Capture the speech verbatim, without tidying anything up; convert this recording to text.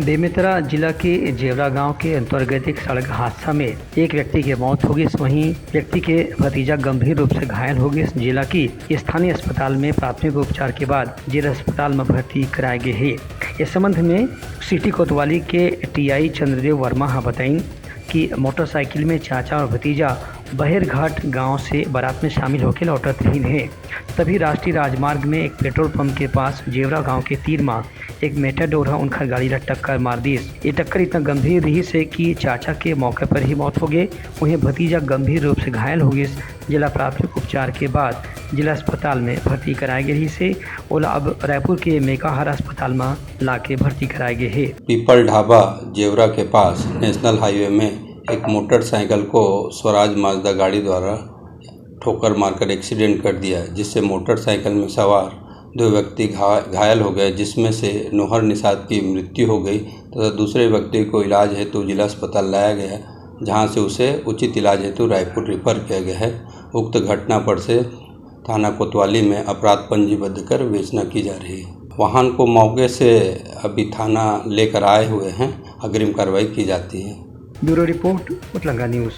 बेमेतरा जिला के जेवरा गांव के अंतर्गत एक सड़क हादसा में एक व्यक्ति के मौत हो गई। वहीं व्यक्ति के भतीजा गंभीर रूप से घायल हो गए, जिला की स्थानीय अस्पताल में प्राथमिक उपचार के बाद जेल अस्पताल में भर्ती कराए गए हैं। इस संबंध में सिटी कोतवाली के टीआई चंद्रदेव वर्मा हा बताइन कि मोटरसाइकिल में चाचा और भतीजा बहेरघाट गांव से बारात में शामिल होकर लौटत रहिन हे। तभी राष्ट्रीय राजमार्ग में एक पेट्रोल पंप के पास जेवरा गांव के तीर मा एक मेटाडोर ह उनखर गाड़ी ला टक्कर मार दिस। ये टक्कर इतना गंभीर रहिस हे कि चाचा के मौके पर ही मौत हो गए, वहीं भतीजा गंभीर रूप से घायल हो गइस, जेला प्राथमिक उपचार के बाद जिला अस्पताल में भर्ती कराए गए रहिस हे। ओला अब रायपुर के मेकाहारा अस्पताल में लाके भर्ती कराए गए हे। पीपल ढाबा जेवरा के पास नेशनल हाईवे में एक मोटरसाइकिल को स्वराज माजदा गाड़ी द्वारा ठोकर मारकर एक्सीडेंट कर दिया, जिससे मोटरसाइकिल में सवार दो व्यक्ति घा-, घायल हो गए, जिसमें से नोहर निषाद की मृत्यु हो गई तथा दूसरे व्यक्ति को इलाज हेतु जिला अस्पताल लाया गया, जहां से उसे उचित इलाज हेतु रायपुर रेफर किया गया है। उक्त घटना पर से थाना कोतवाली में अपराध पंजीबद्ध कर विवेचना की जा रही है। वाहन को मौके से अभी थाना लेकर आए हुए हैं, अग्रिम कार्रवाई की जाती है। Bureau report, Utlanga news.